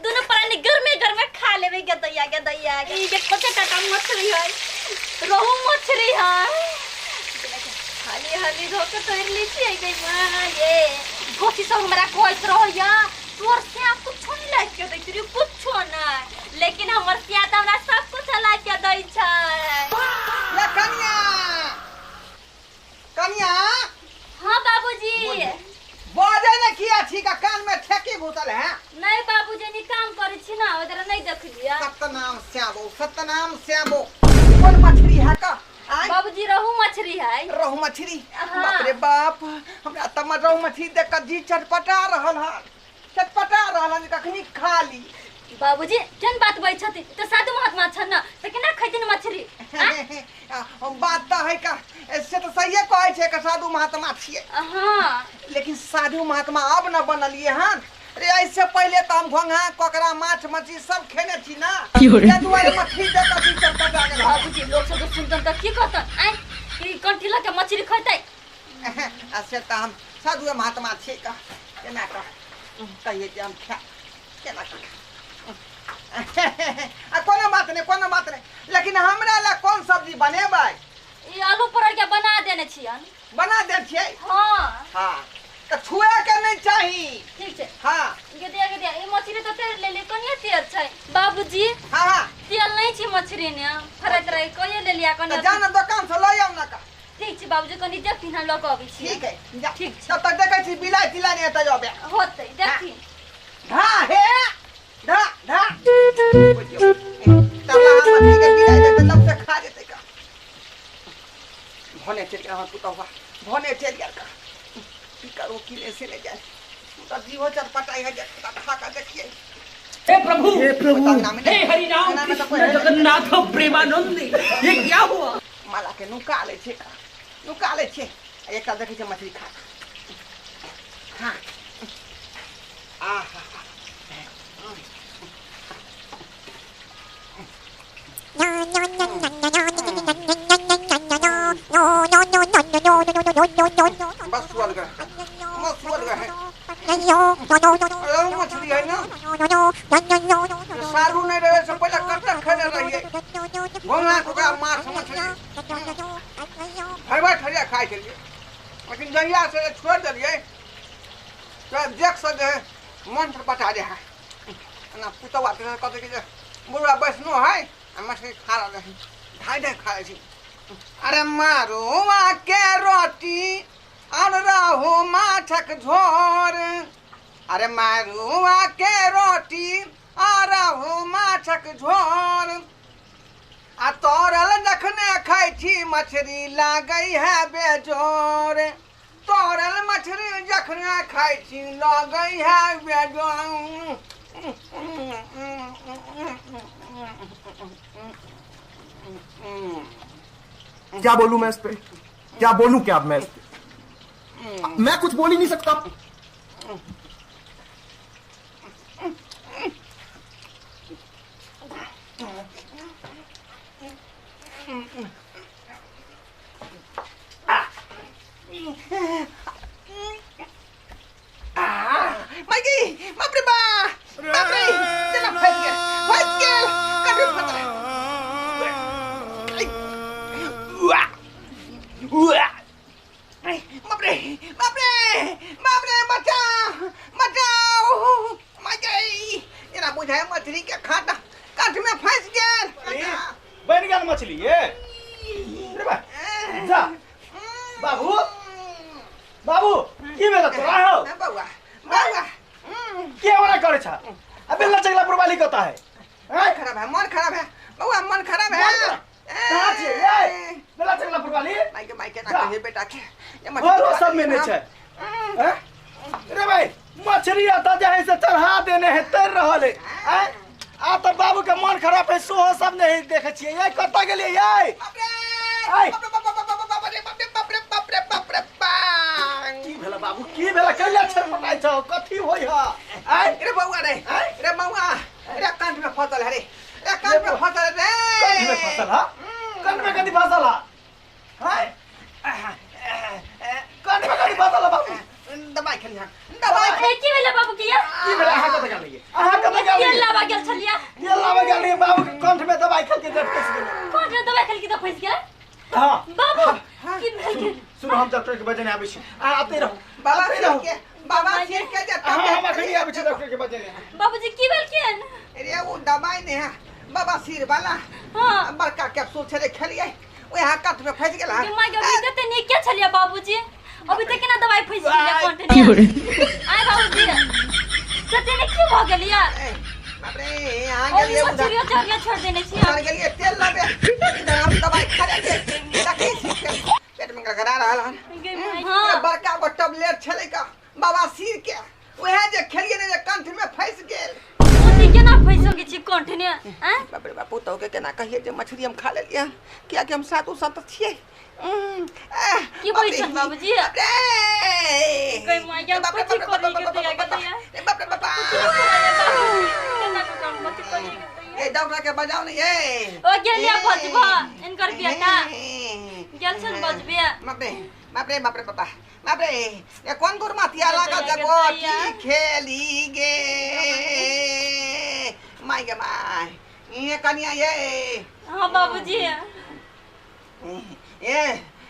दुनू प्राणी गरमे गरमे खा लेबै। गे दैया, गे दैया, गे। ई देखो त टाटा मछली है, रोहू मछली है। हाली हाली धो के तोड़ ली छियै गे माँ। ये भोची सब हमरा कहैत रहैया, तोर सिया कुछो नहीं लाइक के दै छै, कुछो नहीं, लेकिन हमर सिया त हमरा सब कुछ लाइक के दै छै। ले कनिया, कनिया। हाँ बाबूजी। बजै ने किया छी का? कान में ठेकी घुसल है? नहीं बाबूजी, नी काम करै छी ना, उधर नहीं देखलिया। सतनाम श्यामो, सतनाम श्यामो। कोन मछली है का? आय? बाबूजी, रहू मछली है। रहू मछली? हाँ। बाप रे बाप, हमरा तऽ रहू मछली देख कऽ जी चटपटा रहल हन, चटपटा रहल हन, कखनी खा ली। बाबूजी, केहन बात बजै छथि? तऽ साधु महात्मा छन ना, तऽ केना खैथिन मछली? आँय? बात तऽ है का, से तऽ सहिए कहै छै का, साधु महात्मा छियै। हाँ। लेकिन साधु महात्मा अब न बनलिए हन रे, ऐसे पहले तऽ हम घोंघा ककरा माछ मछली सब खेने छी ना, ताहि दुआरे मछली देख कऽ जी चटपटा गेल हन। बाबूजी, लोक सब सुनतन तऽ की कहतन? आँय, कि कंठी लऽ के मछली खैतै? आ से तऽ हम साधु महात्मा छियै का, केना कऽ कहिए जे हम खायब केना कऽ? आ कोनो बात नहि, कोनो बात नहि। लेकिन हमरा लए कोन सब्जी बनेबै? ई आलू परवल के बना देने छियन। बना दे छियै? हाँ। हाँ, तऽ छुए के नहि चाही। ठीक छै। हाँ। गे दिया, गे दिया, ई मछली तऽ तैर लेली, कनिये तेल छै बाबूजी? हाँ हाँ। तेल नहि छै मछली ने, फरैत रहे कहिये लेलिया कनि। तऽ जा ने, दोकान से लऽ आउ ने का। ठीक छै बाबूजी, कनि देखथिन, हम लऽ कऽ अबै छी। ठीक है, जा। ठीक छै। तब तक देखै छी बिलाइ तिलाइ नहि एतै अबे। होतै, देखथिन। धा हे धा धा, तबला मछली के बिलाइ देतै तब से खा जेतै का। भने चलि गेल हमर पुतहुआ, भने चलि गेल का। की करू, की नहि से नहि जाय, तऽ जीहो चटपटाइ है जे खा कऽ देखियै। हे प्रभु, हे प्रभु, हे हरि राम कृष्ण जगन्नाथ प्रेमानंद, ये क्या हुआ? माला के नुका लै छै का, नुका लै छै। आ एकटा देखै छै मछली खा कऽ। हाँ, आहा। बस सुअल गए, बस सुअल गए। रहु मछली है ना, सारू नहीं रहे से पहले कट्टर खेने रहिए घोंघा कोकरा माछ मछली, फरवा ठरिया खाइ छलियै। लेकिन जहिया से छोड़ि देलियै तऽ देख से जे है मन छटपटा जाइ है। एना पुतौआ कहतै कि जे बुढ़वा बैसनो है आ मछली खा रहल है, ढाइ ढाइ खा लै छै। अरे मारुआ के रोटी और रहू माछक झोर, अरे मारुआ के रोटी और रहू माछक झोर, आ तरल जखने खाइ छी मछली लागै है बेजोर, तरल मछली जखने खाइ छी लगै है बेजोर। क्या बोलूं मैं इस पे, क्या बोलूं क्या अब मैं इस पे? मैं कुछ बोल ही नहीं सकता। माइकी, बाप रे बा, बाप रे, जेना फँसि गेल, फँसि गेल, कभी फँसल। बाप रे, बाप रे, बाप रे, बचाओ, बचाओ माइकी, जेना बुझाय मछली के खाटा काठ में फँसि गेल। बनि गेल मछली ये रे बा। जा बाबू, बाबू, की भेल तोरा हौ? बौआ, बौआ। के ओना करे छ? आ बेलना चगला पुरवाली कता है? मन खराब है, मन खराब है बौआ, मन खराब है। कहाँ छियै ये बेलना चगला पुरवाली? माइके, माइके ना जा। कहिए बेटा के ये मछली घरो खा सब में लेली नहीं हम। छै हैं? रे भाई, मछली आता जे है से चढ़ा देने है, तैर रहल है। आँय? आ तऽ बाबू के मन खराब है, सोहो सब नहीं देखे छियै। ये कतऽ गेलियै ये? बाप रे! आय। बाप रे, बाप रे, बाप रे, बाप रे, बाप रे, बाप रे, बाप रे, बाप। की भेल बाबू, की भेल? कैला छटपटाइ छौ? कथी होइ ह? आँय? रे बौआ रे, आँय? रे बौआ रे, कंठ में फसल है रे, रे कंठ में फसल रे। कंठ में फसल ह? कंठ में कथी फसल ह? आँय? कंठ में कथी फसल ह बाबू? दवाई खेलिहन, दवाई ए की भेलै बाबू के ये की भेलै अहाँ कतऽ गेल रहियै अहाँ कतऽ गेल तेल रहियै लाबा गेल छलियै तेल लाबऽ गेल रहियै बाबू के कंठ में दवाई खेल के जब फँसि गेलै कोन रे दवाई खेलकी तऽ फँसि गेलै हाँ बाबू की भेल के सुनू हम डॉक्टर के बजेने आबै छी अहाँ आते रहू बाबा आते सिर रहू के बाबा सिर के जे हाँ हम अखनी आबै छी डॉक्टर के बजेने बाबूजी की भेलखिन अरे वो दवाई नहीं है बाबा सिर वाला हाँ बड़का कैप्सूल छले खेलिए ओहे कंठ में फंस गेल गे माय अभी तक तऽ नीके छलियै बाबूजी अभी तक केना दवाई फँसि गेलै कंठ में आय बाबूजी सत्य ने की भऽ गेलियै बाप रे यहाँ ओ गेलिए उधर मछलियो चढ़ियो छोड़ देने छी उधर गेलिए तेल लाबे इधर हम दवाई खा लेलिए देखै छी पेट में गड़गड़ा रहल हन गे माय ए, हाँ बड़का गो टैबलेट छलै का बाबा सिर के वएह जे खेलिए ने जे कंठ में फंस गेल ओ केना फँसि सकै छी कंठ ने आँय बाप रे बाप पुतहु के केना कहिए जे मछली हम खा लेलिए कियाकि हम साधु संत छियै की बोलै छन बाबूजी? बाप रे गई माय, बाप रे, कथी बाप रे, करी बाप रे, के दैया के बाप रे, दैया? रे बाप रे बाप केना कऽ काम कथी करी के दैया? ए डॉक्टर के बजाओ ने ये ओ गेलिया बजबा इनकर बेटा गेल छन बजबे बाप रे बाप रे बाप रे बापा बाप रे ये कोन दुर्मतिया लागल छै गोटी खेली गे माय गे माय ये कनिया ये हाँ बाबूजी ए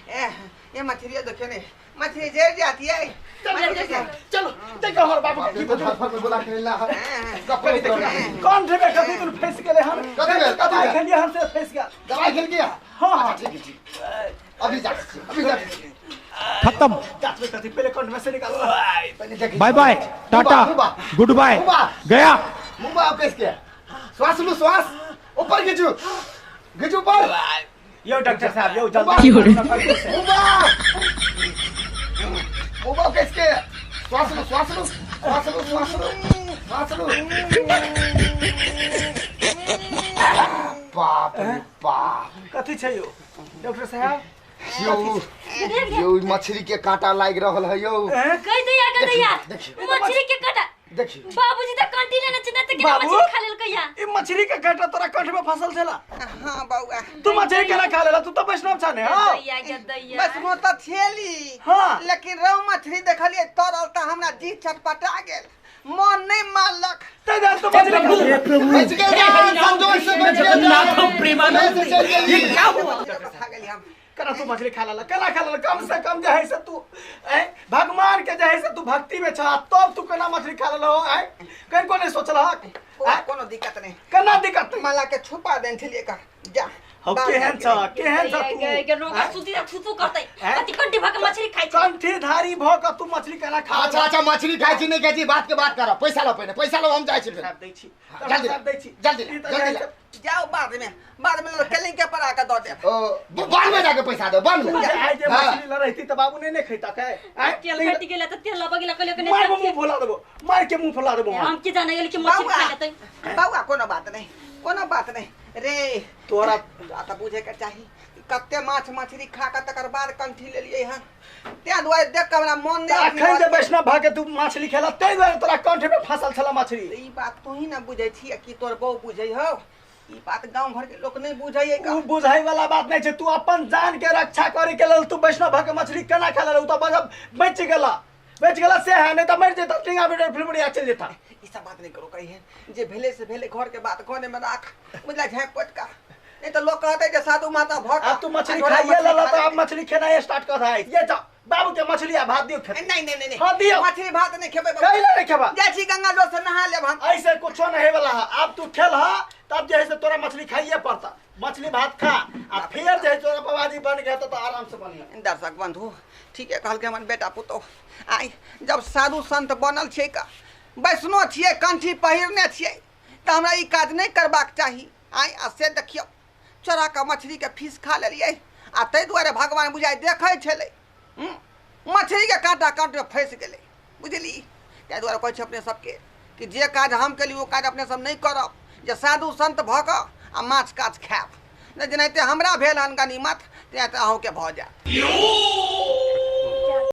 ए ये मछली देखे ने मछली जेर जाती है मछली के चलो देखो हमर बाबू के की भेल। फटफट बोला के ला गप्प कौन ढेबे कथी तुम फंस गेले हम कथी भेल? कथी दवाई भेल? खेलिए हम से फंस गेल दवाई खेल गया हाँ हाँ ठीक है ठीक अभी जा अभी जा खत्म जांच में कथी पहले कंठ में से निकालो पहले देख बाय बाय टाटा गुड बाय गया मुंह बा पेश किया श्वास लो श्वास ऊपर खींचू खींचू ऊपर यो डॉक्टर साहब यो जल्दी मुंह बा मुंह बा पेश के श्वास लो श्वास लो श्वास लो श्वास लो श्वास लो बाप रे बाप कथी छै यो डॉक्टर साहब यौ यौ ई मछली के कांटा लागि रहल है यौ कहि दैया के दैया देखियौ। मछली के काटा देखियौ बाबूजी तऽ कंटी लेने छै ने तऽ केना बाबू? मछली खा लेलकै या ई मछली के कांटा तोरा कंठ में फसल छला हाँ बउआ तू मछली केना खा लेला तू तो वैष्णव छा ने हाँ दैया के दैया बस वो तो छेली हाँ। लेकिन रहु मछली देखलिए तरल तऽ हमरा जी चटपटा गेल मन नहीं मानलक ते जान तू मछली खा ले। बच गेल जान संजोग से बच गेल जान प्रेमानंद से चल गेली क्या हुआ खा गेली हम केना तू मछली खा लेला केना खा लेला कम से कम जे है से तू ऐ भगवान के जे है से तू भक्ति में छा तब तू केना मछली खा लेला हो ऐ कहीं को नहीं सोचलहक ऐ कोनो दिक्कत नहीं केना दिक्कत नहीं माला के छुपा देन छलिए का जा हौ बाद केहन में छ केहन छ गे तू गे रोगा सुती थुथु करतै हैं? कथी कंटी भऽ के मछली खाइ छै कंठीधारी भ के तू मछली केना खा अच्छा अच्छा मछली खाइ छी नहि खाइ छी बात के बात कर पैसा लो पहिने पैसा लो हम जाइ छी फेर साहब दै छी जल्दी साहब दै छी जल्दी ई तऽ जल्दी जाइ ला। छै। जाओ बाद में बाद में केलिंग के पर आके दऽ देब ओ वन में जाके पैसा दो वन में जे आइ जे हाँ। मछली लड़ैती तऽ बाबू नहि ने खैता के आँय? तेल घटि गेलै तऽ तेल लबऽ गेलै कहलियै कने मार के मुंह फुला देबो मार के मुंह फुला देबो हम की जाने गेली कि मछली बउआ खा लेतै बउआ कोनो बात नहीं कोनो बात नहीं रे तोरा तोरा तऽ बुझे के चाही कि कते माछ मछली खा के तकर बाद कंठी लेलियै हन तें दुआरे देख के हमरा मन तऽ नहि अखन जे वैष्णव भऽ के तू मछली खेला ताहि दुआरे तोरा कंठ में फसल छला मछली ई बात तू ही ना बुझै छी कि तोर बहू बुझै हौ ई बात गांव घर के लोक नहीं बुझै है उ बुझाई वाला बात नहीं छै तू अपन जान के रक्षा करे के लेल तू वैष्णव भऽ के मछली केना खा लेला उ तऽ बस बचि गेला बचि गेला से है नहीं तऽ मरि जेता टींगा बेटर फिल्मड़िया चलि जेता ई सब बात नहीं करो कही है जे भेले से भेले घर के बात घरे में राख बुझला झाँप पटका नहीं तो लोग कहते जे साधु माता भऽ अब तू मछली खाइए लेला तऽ अब मछली खेनाइ स्टार्ट कर है ये जा बाबू के मछली आ भात दियौ खेतै नहीं नहीं नहीं नहीं हाँ, दियौ। मछली भात नहीं खेबै बाबू। कैला नहीं खेबा जाइ छी गंगा जल से नहा लेब हम ऐसे कुछो नहीं वाला है अब तू खेल हा तब जे है से तोरा मछली खाइए पड़ता मछली भात खा आ फिर जे है तोरा बाबाजी बन गया तो आराम से बनिया दर्शक बंधु ठीक है कहलकै हमर बेटा पुतोह आइ जब साधु संत बनल छियै का वैष्णो छियै कंठी पहिरने छियै तऽ हमरा ई काज नहि करबाक चाही आइ आ से देखियौ चोरा कऽ मछलीके फीस खा लेलियै आ ताहि दुआरे भगवान बुझाइ देखै छलै मछलीके काँटा काँटमे फँसि गेलै बुझली ताहि दुआरे कहै छै अपने सबके कि जे काज हम केली ओ काज अपने सब नहि करब जे साधु संत भऽ कऽ आ माछ काछ खायब नहि जेनाहिते हमरा भेल हन गनीमत तेनाहिते अहूँके भऽ जायत।